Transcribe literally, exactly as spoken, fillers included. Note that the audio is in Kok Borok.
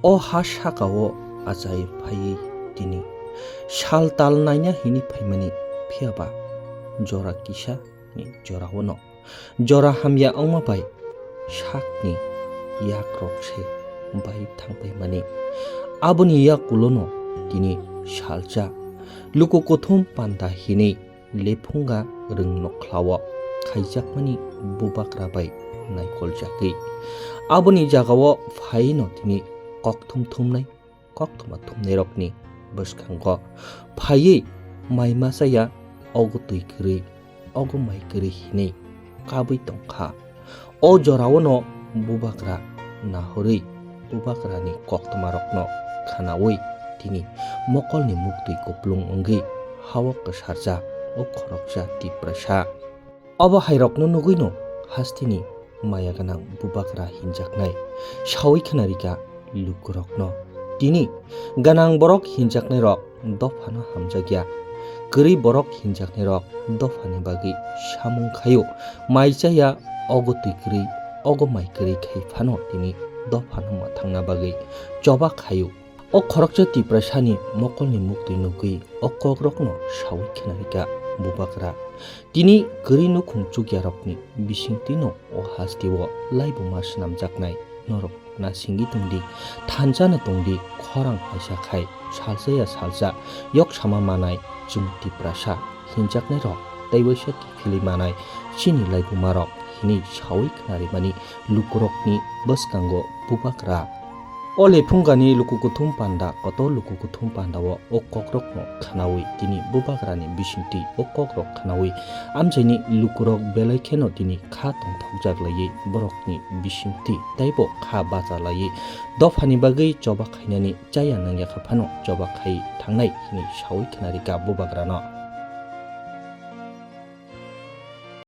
O ha saka-o achai phaiwi tini sal tal naina hini phaimani, phiyaba jora kisa ni jorao no jora hamya wngma bai sakni yakrok se bai thangpaimani. Aboni yakulono tini salsa luku kuthum panda hinwi lephunga rwng nokhlao khaijakmani bubagra bai naikoljagwi. Aboni jagao phaino tini kokthum thumnai, koktwma thumnairokni bwskango phaiwi mai machaya ogo twi kwrwi, ogo mai kwrwi hinwi kabwi tongkha. O joraono bubagra nahorwi bubagrani koktwmarokno khnaui tini mokolni muktwi kuplung wngwi hao kwsarja o khoroksa Tiprasa. Obo hairokno nugwino hasteni maya gwnang bubagra hinjaknai saui khna rikha lukurokno. Tini gwnang borok hinjaknairok dophano hamjakya, kwrwi borok hinjaknairok dophani bagwi samung khaio. Mai chaya ogo twi kwrwi, ogo mai kwrwi khai phano tini dophano mwthangna bagwi choba khaio. O khoroksa Tiprasani mokolni muktwi nugwi o kokrokno saui khna rikha bubagra. Tini kwrwi nukhung chukyarokni bisingtwino o hasteo laibuma swnamjaknai norok nasingwi tongdi, thansa no tongdi, khorang phaisa khai salsa ya salsa yok sama manai chwng Tiprasa hinjaknairok tei waisa kiphilwi manai chini laibumarok hinwi saui khnarimani lukurokni bwskango bubagra. O lephungani luku kuthum panda, kotor luku kuthum pandao o kokrokno khnaui tini bubagrani bisingtwi o kokrok khnaui amchaini lukurok belai kheno tini kha tongthokjak laiwi borokni bisingtwi teibo kha bacha laiwi dophani bagwi choba khainani chaya nangya kha phano choba khai thangnai hinwi saui khna rikha bubagrano.